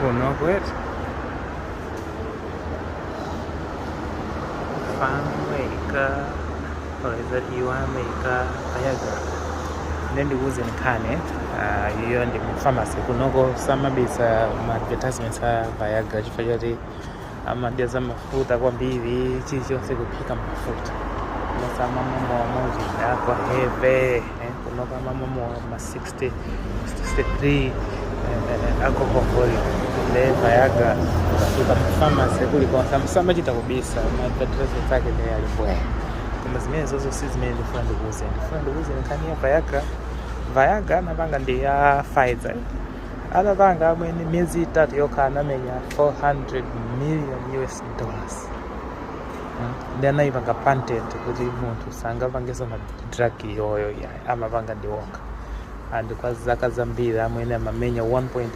Kuno kweti Fangweka, or is that Iwameka Viagra? Nde ndikuwuzeni nkhani. Iyo ndi mu pharmacy kunoko, samabisa ma advertisements a Viagra chifukwa choti amadya za mafuta kwambiri, chilichonse kuphika mafuta. Samamwa mowa kwa heavy, eh, kunoko amamwa ma 60 63 alcohol volume. Nde Viagra ukafika mu pharmacy kulikonse samachita kubisa ma advertisements ake, ndi ali bwe. Koma zimene zozo si zimene ndifuna ndikuwuzeni. Ndifuna ndikuwuzeni nkhani ya Viagra. Viagra anapanga ndi ya Pfizer. Atapanga amwene, miyezi 3 yokha anamenya 400 million US dollars. Ndi anayipanga patent kuti munthu sangapangenso ma drug yoyo, yayi, amapanga ndi wokha. And kwa zaka zambiri amwene amamenya 1.8